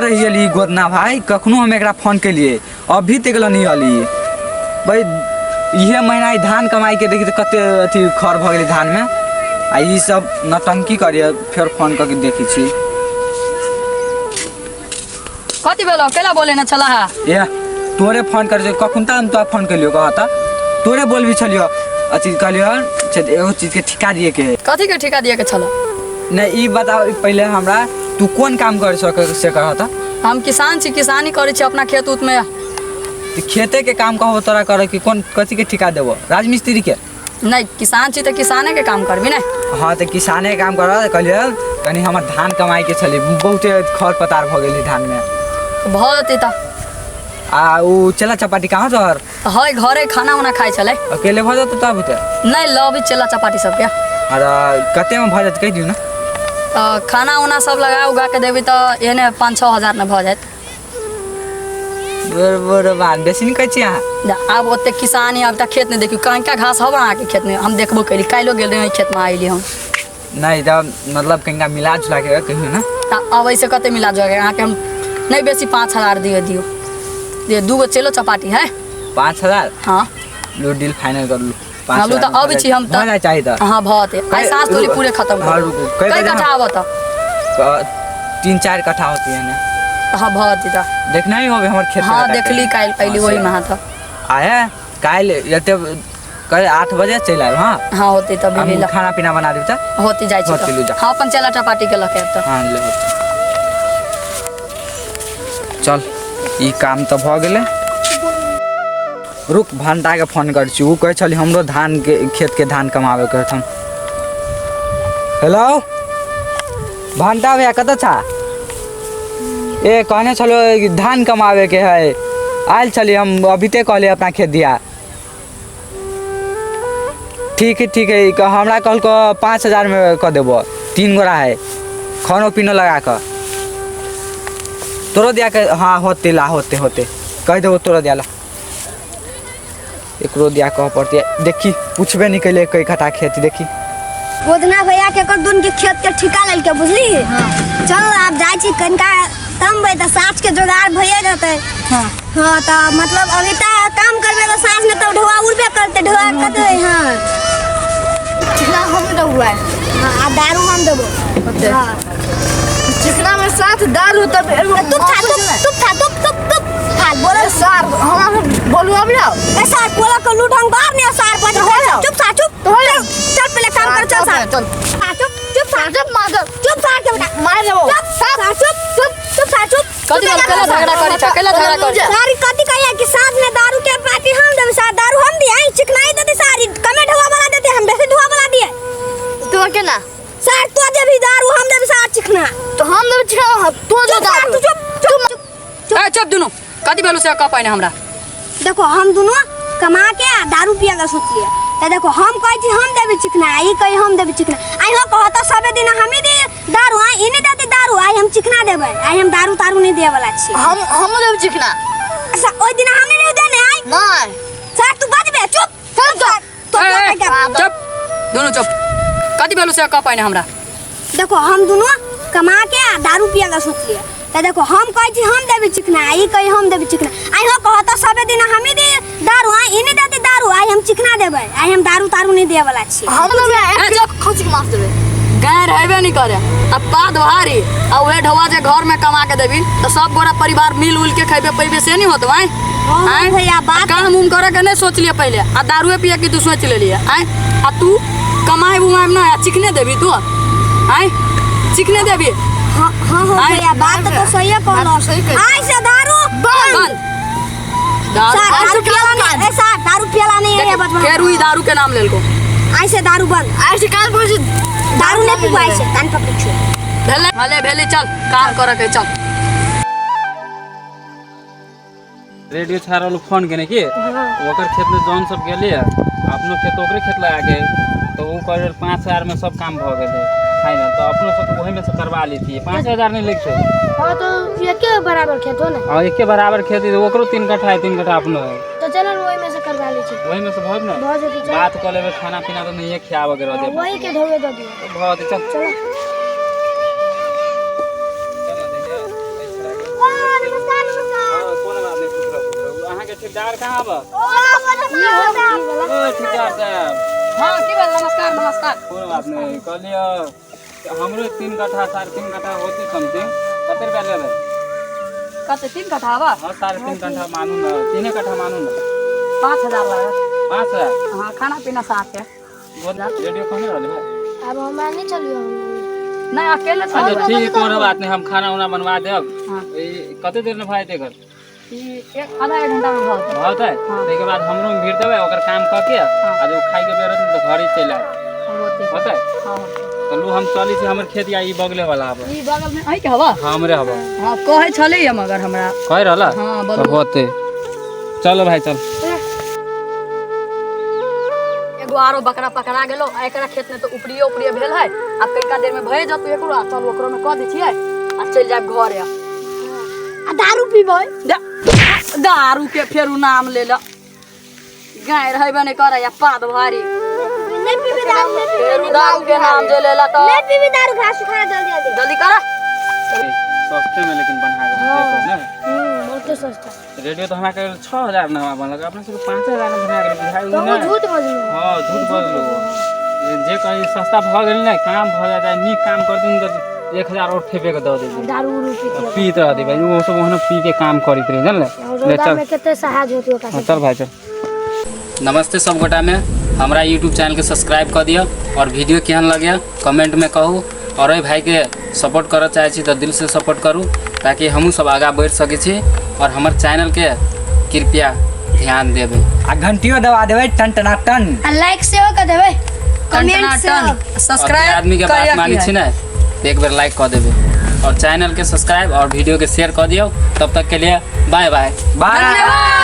कतऽ रहि गेली गोदना भाई? कखनो हम एकरा फोन केलिए, अभी तक लए नहीं अली भाई। इहे महीना ई धान कमाई के देखी तऽ कते अथी खर भऽ गेलै धानमे, आ ई सब नौटंकी करिए। फेर फोन कऽ के देखै छी। कथी भेलो? केला बोले न छला है? ए, तोरे फोन कर कखन तऽ हम तोरा फोन केलियो, कह तऽ तोरे बोलबी छलियो। अथी कहलियो से एगो चीज के ठिका दिए के है। कथी के ठिका दिए के छला? नहीं, ई बताओ पहले हमरा, तू कोन काम कर सक से कह तऽ। हम किसान छी, किसानी करै छी अपना खेत उत में। तऽ खेते के काम कहबो तोरा करे कि कोन कथी के ठिका देबो? राजमिस्त्री के? नहीं, किसान छी तऽ किसाने के काम करबी ने। हाँ, तऽ किसाने के काम कर। कहलियै कनि हमर धान कमाई के छलै, बहुते खर पतार भऽ गेलै धान में। भऽ जेतै तऽ। आ उ चेला चपाटी कहाँ तोहर? है, घरे खाना उना खाइ छलै। अकेले भऽ जेतौ तब तऽ? नहीं, लबी चेला चपाटी सबके। आर कते में भऽ जेतै, कहि दियौ ने। तऽ खाना उना सब लगा उगा के देबी तऽ एहने 5-6 हजार में भऽ जायत। बड़ बेसी नहि कहै छी अहाँ। आब ओते किसानी, आब तऽ खेत नहि देखियौ, कनिका घास हवा अहाँके खेत में हम देखबो कैली। काल्हिो गेल रही खेत में, आइली हम। नहि तऽ मतलब कनिका मिला जुला के कहियौ ने। तऽ अब ऐसे कते मिला जुला के अहाँके हम? नहीं बेसी 5 हजार दियो, दियो दियो। दूगो चलो चपाटी है। 5 हजार? हाँ। लू, डील फाइनल कर लू। हाँ, लू तऽ अबै छी हम तऽ भऽ जाइ चाही तऽ। हाँ, भऽ जेतै। आइ साँझ तोली पूरे खत्म। हाँ, रुकू। कई कट्ठा आबऽ तऽ? 3-4 कट्ठा होती है ने। हाँ, भऽ जेतै तऽ। देखना ही होबे हमर खेत। हाँ, देखली, काल्हि अयली ओहिमे अहाँ तऽ। आए काल्हि एते कल 8 बजे चलि आयब। हाँ। हाँ, होतै तऽ। हम भी खाना पीना बना देब तऽ। होते जाइ छी। होतै, लू तऽ जा। हाँ, अपन चेला चपाटी के लऽ के आयब तऽ। हाँ, ले होतै। चल, ई काम तऽ भऽ गेलै। रुक, भंटाके फोन करै छी। ओ कहै छली हमरो धानके खेतके धान कमाबैके हथन। हेलो भंटा भैया, कतऽ छा? ए, कहने छलो धान कमाबैके है, आयल छली हम अभी ते कहलियै अपना खेत दिया। ठीक है, ठीक है। हमरा कहलको 5 हजारमे कऽ देबो, तीन गोरा है, खानो पीनो लगा कऽ तोरो दिया के। हाँ, होते ला, होते होते कहि देबो तोरो दिया ला, एकरो दिया कह पड़ते। देखी, पूछबे नहीं कैले कई कट्ठा खेत, देखी। गोदना भैया के एकर दुन के खेत के ठिका लेलके, बुझली? चल, आब जाइ छी, कनिका तमबै तऽ साँझ के जोगाड़ भइए जेतै। हाँ, तऽ मतलब अभी तऽ काम करबै तऽ साँझ में तऽ ढोआ उड़बे करतै, ढोआ कतै। हाँ। चिकना हम देबो। हाँ, आ दारू हम देबो। हाँ। चिकना में साथ दारू तब एगो। तुप था, तुप तुप था, तुप तुप तुप था, बोलो। सार, हमरा बोलू अभी आओ। ए सार, बोला को लूटंग बाहर नहीं सार पर। हो जाओ। चुप सार, चुप। तो हो जाओ। चल, पहले काम कर, चल सार। चल। सार, चुप चुप सार। चुप मार। चुप सार के बेटा। मार देबो। चुप सार, चुप चुप चुप सार, चुप। कथी भेल? केला झगड़ा करै छ? केला झगड़ा करै छ? सारी कथी कहिया कि साँझ में दारू के पार्टी हम देबै सार, दारू हम दिए, आई चिकनाई देते सारी, कमे ढुआ वाला देते, हम बेसी ढुआ वाला दिए। तू केना? सार, तो देबी दारू, हम देबै सार चिकना। तो हम देबो चिकना, तू दे चुप सार। दारू। तू चुप चुप चुप। ए, चुप दुनू। कथी भेलू से कह पाइने हमरा। देखो, हम दुनू कमा के आ दारू पिए के सोचलिए तऽ देखो, हम कहै छी हम देबै चिकना, ई कही हम देबै चिकना। आई हो कहत सबे दिन हमें दे दारू, आई ई नहीं देते दारू, आई हम चिकना देबै, आई हम दारू तारू नहीं देवे वाला छी। हम देबो चिकना। अच्छा, ओइ दिन हम नहीं देने आई। नहीं। सर, तू बजबे, चुप चुप सर, तो ए, ए, तो चुप दुनू, चुप। कथी भेलू से कह पाइने हमरा। देखो, हम दुनू कमा के आ दारू पिए के सोचलिए तऽ देखो, हम कहै छी हम देबै चिकना, ई कही हम देबै चिकना। आई हो कहत सबे दिन हमें दे दारू, आई ई नहीं देते दारू, आई हम चिकना देबै, आई हम दारू तारू नहीं देवे वाला छी। हम देबो। ए, एक चुप। खौची के मास देबे। गाय हेबे नहीं करे आ पाद भारी, आ उहे ढौआ जे घर में कमा के देबी तऽ सब गोरा परिवार मिल उल के खैबे पैबे, से नहीं होत आय? हाँ, आँय? भैया, बात काम उम करे के नहीं सोचलिए पहले, आ दारूए पिए के तू सोच लेलिए आय? आ तू कमाए उमाए ना, आ चिकने देबी तू आय? चिकने देबी? हाँ हाँ हाँ। आँय? भैया, बात तो सही कहलो। बात सही कहलो। आई से दारू बंद दारू। सर, आई दारू से पियला काम नहीं, ए सर, दारू पियला नहीं है बचपन। फेर उही दारू के नाम लेलको। आई से दारू बंद। आई से कान पकड़। दारू नहीं पीबो, आई से कान पकड़ छु। भेले भले भेले, चल, काम करे के, चल। रेडियो छा रहल फोन केने की ओकर खेत में जौन सब गेलियै, अपनो खेत ओकरे खेत लगा के, तो ओ कह रहल 5 हजार में सब काम भऽ गेलै फाइनल, तो अपनो सब ओही में से करवा लेतियै, 5 हजार नहीं लगतै। हाँ, तो एके बराबर खेत हो ने? हाँ, एके बराबर खेत है, ओकरो 3 कट्ठा है, 3 कट्ठा अपनो है। तो चलो ने, वही में से करवा लै छी। वही में से भऽ ने। भऽ जेतै, चल। बात कऽ लेबै, खाना पीना तऽ नहिए खियाबऽ के रहतै। वही के ढोवे दऽ दियौ। भऽ जेतै, चल। चलो। चल। ठेकेदार कहाँ बा? ओ ठेकेदार साहब। हाँ की भेल? नमस्कार नमस्कार। कोनो बात नहीं, कहलियै हमरो 3 कट्ठा 3.5 कट्ठा होती समथिंग, कते रुपया लेबै? कते 3 कट्ठा बा? हाँ 3.5 कट्ठा मानू ना, 3 कट्ठा मानू ना। 5000 लागत। 5000? हाँ खाना पीना साथ है। रेडियो कहने रहले भाई? अब हमरा नहीं चलियो। नहीं अकेले अच्छा ठीक, कोनो बात नहीं, हम खाना उना बनवा देब। हाँ। कते देर में भाई एते घर? आधा एक घंटा में भऽ जेतै। ताहिके बाद हमरो में भीड़ देबै, ओकर काम कऽ के आ जब खाइ के बेर होतै तऽ घरे चलि आयब। होतै? तऽ लू हम चलै छी, हमर खेत या ई बगले वाला हबे। ई बगल में अहीं के हवा? हाँ हमरे हबे। हाँ कहै छलै मगर हमरा। कहि रहला? हाँ तऽ होतै। चलो भाई चल। एगो आरो बकरा पकड़ा गेलो, आ एकरा खेत में तो उपरिये उपरिये भेल है, आब कनिका देर में भए जतौ एकरो, आ चल ओकरो में कऽ दै छियै आ चलि जायब घरे। आ दारू पीबै? दारू के फेर उ नाम ले ल, गाय रहबे नहि करे या पाद भारी। नहीं पीबी दारू, नहीं पीबी। फेर उ दारू के नाम जे लेला तऽ नहीं पीबी दारू, घास उखाड़ा जल्दी जल्दी जल्दी कर। सस्ते में लेकिन बना के देखो ना। बहुत सस्ता। रेडियो तो हमरा के 6000 में हमरा बनलक, अपना सबके 5000 में बना के बुझाइ तो ना। झूठ बजलू। हां झूठ बजलू। जे कहीं सस्ता भ गेल ने काम भ जाय, नीक काम करथिन तऽ 1000 और ठेपे के दऽ देबै। दारू उरू पी पीत रहती भाई, वो सब ओहने पी के काम करैत रहे जानले। ले रोदा चल। में कते सहाज होती ओकरा। हाँ, चल भाई चल। नमस्ते सब गोटा में, हमरा यूट्यूब चैनल के सब्सक्राइब कर दिअ और वीडियो केहन लगे कमेंट में कहू, और एहि भाई के सपोर्ट करऽ चाहै छी तऽ दिल से सपोर्ट करू ताकि हमहूँ सब आगाँ बढ़ि सकै छी, और हमर चैनल के कृपया ध्यान देबै आ घंटियो दबा देबै टन टना टन, आ लाइक सेहो कर देबै, कमेंट सेहो। सब्सक्राइब आदमी के बात मानै छी ने तऽ एक बेर लाइक कऽ देबै और चैनल के सब्सक्राइब और वीडियो के शेयर कऽ दियौ। तब तक के लिए बाय बाय बाय। धन्यवाद।